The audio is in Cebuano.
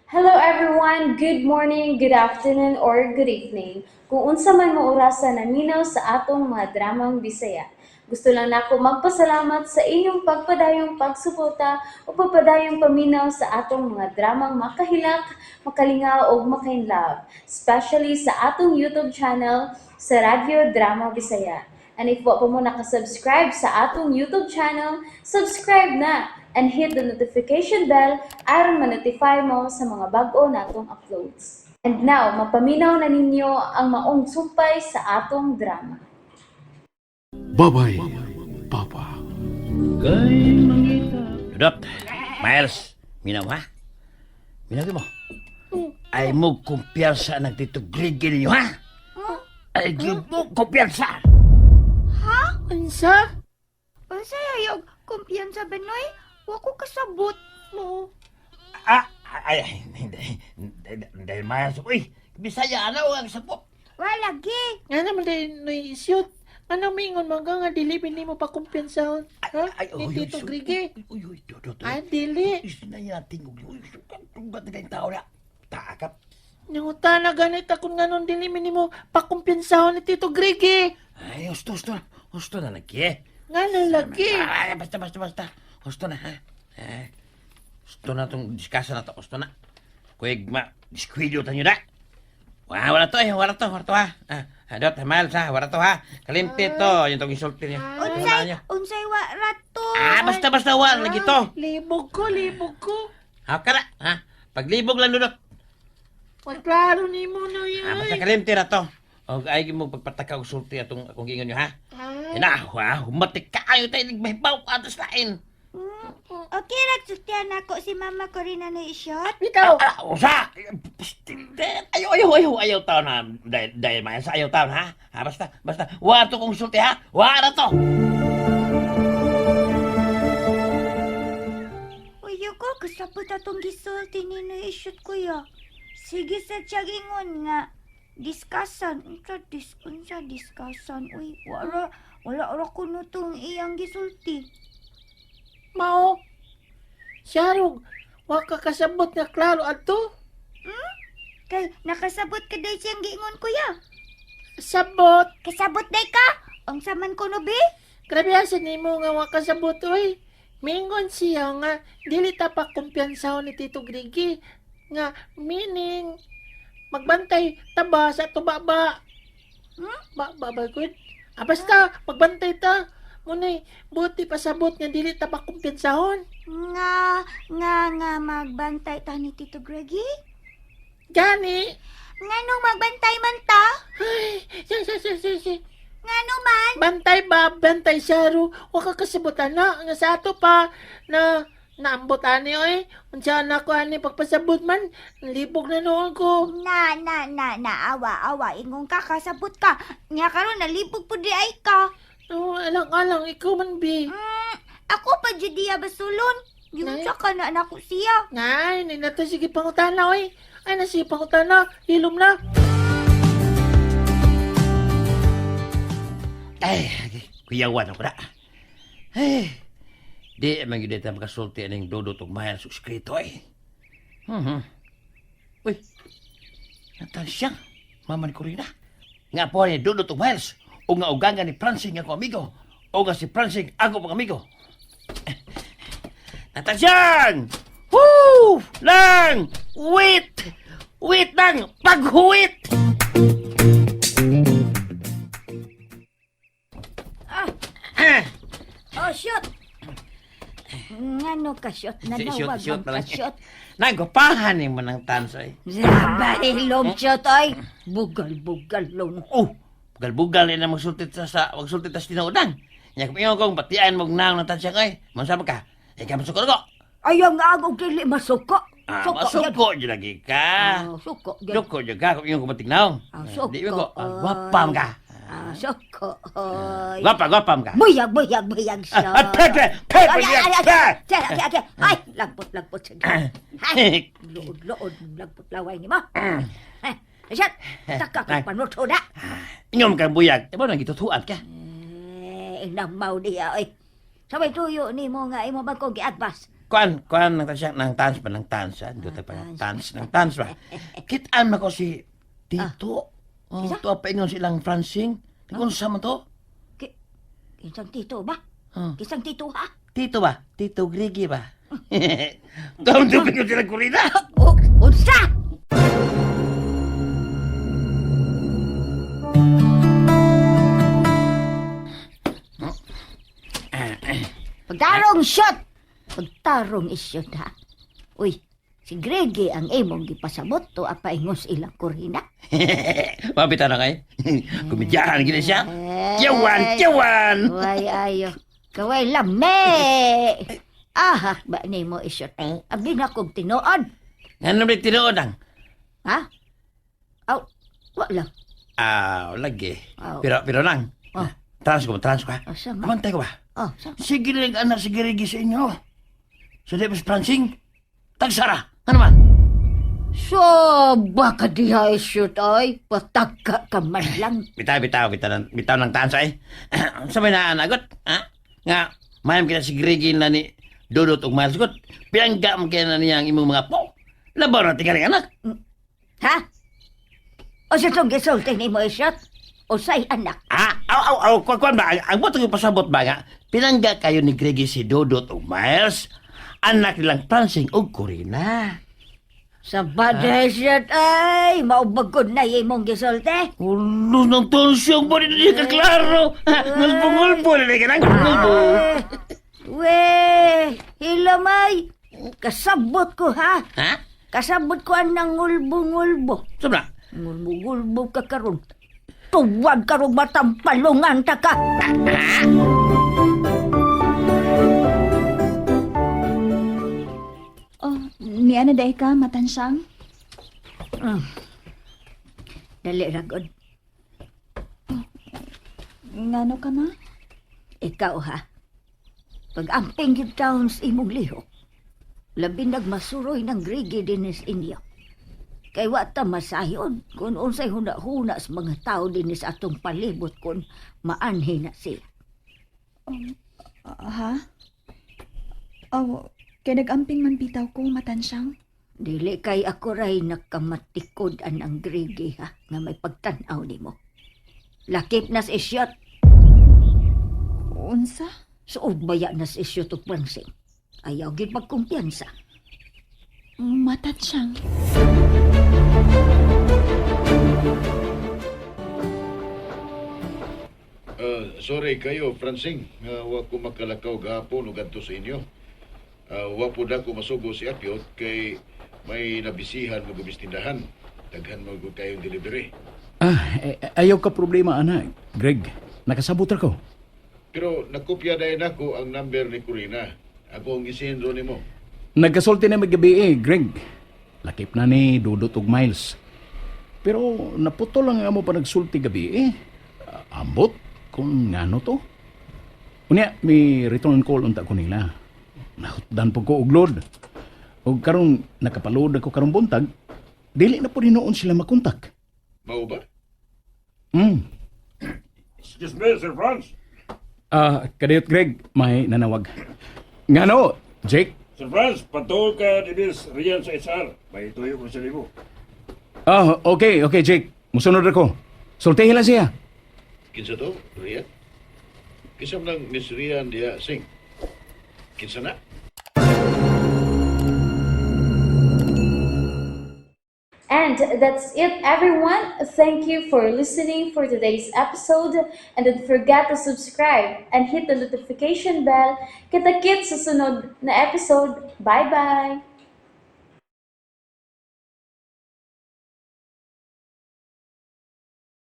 Hello everyone! Good morning, good afternoon, or good evening. Kung unsa man mo orasa naminaw sa atong mga dramang Bisaya. Gusto lang nako magpasalamat sa inyong pagpadayong pagsuporta o pagpadayong paminaw sa atong mga dramang makahilak, makalingaw ug makainlove, especially sa atong YouTube channel sa Radyo Drama Bisaya. And if wa pa mo nakasubscribe sa atong YouTube channel, subscribe na and hit the notification bell aron ma-notify mo sa mga bag-o natong uploads. And now, mapaminaw na ninyo ang maong sumpay sa atong drama. Babay, Papa. Dudot, Miles, minaw ha? Minaw mo? Ay mo kumpiyansa ng Tito Grigi ninyo ha? Ay gyud mo kumpiyansa! Unsa? Unsa ayog kumpiyansa Benoy? Wa ko kasabot mo. Ah, ay, ay, hindi, hindi, dahil Miles, uy, Bisaya, ano ang sabot? Wa lagi. Nga naman dahil noy isyot. Ano mingon man ka nga dili bini mo pa kumpiyansahon? Ha? Ay, Ni uy, Tito uy, Grigi. Uy, uy, Dudot, uy. Ah, dili. Uy, sinaya natin, uy, uy, sugat, sugat na kayong tao na. Taakap. Nanguta na ganit akong nganon dili bini mo pakumpiyansahon ni Tito Grigi. Ay, husto, husto na, husto na lagi eh. Nga na lagi. Ay, basta, basta, basta. Husto na, ha? Eh, husto na itong diskasa na to. Husto na. Kuwig ma, diskwilyo tanyo na. Wala, wala to eh. Wala to, wala to ha. Ah, ah, Dot, Miles ha. Wala to ha. Kalimti to. Yung tong insulti niya. Unsay Niya. unsay wa rato? Ah, basta, basta, wala lagi to. Libog ko, libog ko. Ha, ka na, ha? Paglibog lang, Dudot. Pagklaro ni mo noy. Ah, basta kalimti na to. O, ay mo pagpataka og sulti atong akong giingon niyo, ha? Ay, Ina, ha? Humatik ka ayo tayo nagmahibaw atos lain. Okay ra sultian ako si Mama Corina na ishot. bitaw. Ah, usa! Ayaw, ayaw, ayaw, ayaw taon ha. Dahil, dahil maya sa ayaw taon ha. Ha, basta, basta. Wa to kong sulti ha. Wa na to. Uy, ko kasabot atong gisulti ni na ishot kuya. Sige sa tiyagingon nga diskasan unsa dis unsa diskasan uy wala wala ra kuno tong iyang gisulti. Mao. Siyarog, wa ka kasabot nga klaro adto. Kay nakasabot ka day siyang giingon kuya. Sabot. Kasabot day ka? Unsa man kuno be? Grabe asa nimo nga wa kasabot oy. Mingon siya nga dili ta pa kumpiyansahon ni Tito Grigi nga meaning magbantay ta ba sa tubaba. Hmm? Ba ba ba good? Ah, basta magbantay ta. Munay buti pasabot nga dili ta pa kumpiyansahon. Nga, nga, nga magbantay ta ni Tito Greggy? Gani. Nga nung magbantay man ta? Ay, siya siya siya siya. Siya. Nga no man? Bantay ba? Bantay siya ro. Wa ka kasabot ana nga sa ato pa na naambot ani oy. Unsa na ko ani pagpasabot man, libog na noon ko. Na, na, na, na, awa, awa, ingon ka, kasabot ka. Nga karon nalibog po di ay ka. Oh, alang-alang ikaw man bi. Ako pa jud diya basulon. Yung Nay. sa ka na nako siya. Ngay, ni nato sige pangutana oy. Ay na sige pangutana, hilom na. Ay, kuyawan ako na. Ay, di man gyud ta makasulti aning Dudot ug Miles ug skrito eh. Uy, natan siya. Mama ni Corina. Nga po ni Dudot ug Miles. O nga ugangan ni Francine nga ako amigo. O nga si Francine ako pang amigo. Natasyang! Woo! Lang! Wait! Wait lang! Paghuwit! Ah. Oh, shoot. Nga no ka shoot, nanawag Shoot, shoot ang ka lang. shoot. Nagpahan mo ng tansoy. Zabahilom shoot oy. Bugal-bugal lon. Oh, bugal-bugal na magsultit sa sa magsultit sa tinuodan. Nya kung ingon kong batian mo naong ng tansya koy. Mansama ka. Ikaw masuko ko. Ayaw nga ako dili masuko. Ah, Suko gyud. masuko jud lagi ka. Ah, suko gyud. Suko jud ka kung ingon kong batignaw. Ah, suko, Di ko, ay. gwapam ka. Ah, suko. Oy. Gwapa, gwapam ka. Buyag, buyag, buyag siya. Ah, pepe, pepe, Ay, ay, ay, pe. ay, ay, ay, ay, lagpot, lagpot siya. Ay, lood, lood, lagpot laway ni mo. Ay, siya, taka Ay. ka panuto na. Ingon kang buyag. Imo nang gitutuan ka. Eh, inamaw niya, oy. Sabay tuyo ni mo nga imo bangkong giagbas. Kuan, kuan nang tansya, nang tans ba, nang tans, ah. Hindi pa tans, nang tans ba. Kitaan man ko si Tito. Oh, Kinsa? to pa ingon silang Francing. Kung sa man to? Kinsang tito ba? Oh. Kinsang tito ha? Tito ba? Tito Grigi ba? Tuwang tupig ko silang kurina. Oh, unsa? Pagtarong shot! Pagtarong isyot ha. Uy, si Greggy ang imong gipasabot to apaingos ilang kurina. Mapita na kay. Kumidyahan gina siya. Tiyawan, tiyawan! Way ayo. Kaway lame. Ahak ba nimo isyot? Abi na kog tinuod. Nga naman tinuod ang. Ha? Aw, wa lang. Ah, lagi. Aw. Pero, pero lang. Oh. Trans ko, trans ko ha. Asa man? Kumantay ko ba? Oh, sa Sige lang anak, sige rigi sa inyo. Sa di ba si Francing? Tagsara! Ano man? So, baka diha isyot ay patagka ka man lang. Bitaw, bitaw, bitaw, bitaw ng tansa eh. Sa may naanagot, ha? Nga, mayam kita si Grigi na ni Dudot ug Miles God. Pinangga mo kaya na niya ang imong mga po. Labaw na tingaling anak. Ha? O sa itong gisulti ni mo isyot? O sa'y anak? Ah, aw, aw, aw, kuwan, kuwan ba? Ang botong yung pasabot ba nga? Pinangga kayo ni Gregi si Dudot ug Miles. Anak nilang Francing ug Corina. Sa bada isyot ay, maubagod na imong gisulti. Ulo ng tonsyon po rin ka klaro. Ngulbo-ngulbo na ka nang ngulbo. Eh, we, hilamay. Kasabot ko ha. Ha? Kasabot ko ang nangulbo-ngulbo. Sobra. Ngulbo-ngulbo ka karon. Tuwag karong matampalungan ta ka. Oh, niya na day ka, matansyang? Dali ragod. Ngano ka, ma? Ikaw ha. Pag-amping gyud taon sa imong lihok, labi nagmasuroy ng grigi dinis inyo. Kay wa ta masayon kung unsay huna-huna sa mga tao dinis atong palibot kung maanhi na sila. Ah, ha? Oh, kay nag-amping man bitaw ko, matansyang. Dili kay ako ray nakamatikod an ang grigi ha nga may pagtan-aw nimo. Lakip nas isyot, Unsa? suog baya nas isyot og pansing. Ayaw gid pagkumpiyansa. Matansyang. Sorry kayo, Francing. Nga wa ko makalakaw gahapon ug adto sa inyo. Wa pud ako masugo si Apyot kay may nabisihan magubistindahan. Daghan mo gud kayong delivery. Ah, eh, ayaw ka problema, anak. Greg, nakasabot ra ko. Pero nakopya dayon ako ang number ni Corina. Ako ang isendo nimo. Nagkasulti na magabi eh, Greg. Lakip na ni Dudot ug Miles. Pero naputol lang ang amo pa nagsulti gabi eh. Ah, ambot kung ngano to. Unya, may return call unta ko nila. Nahutdan po ko og load. Og karong nakapaload ako karong buntag, dili na po noon sila makontak. Mao ba? Excuse me, Sir Franz. Ah, kadiyot Greg, may nanawag. Ngano, Jake? Sir Franz, patuo ka ni Miss Rian sa HR. May tuyo ko sa libo. Ah, okay, okay Jake. Musunod ako. Sultihin lang siya. Kinsa to? Rian? Kinsa man ang Miss Rian diha sing? Kinsa na? And that's it, everyone. Thank you for listening for today's episode. And don't forget to subscribe and hit the notification bell. Kita-kits sa sunod na episode. Bye-bye!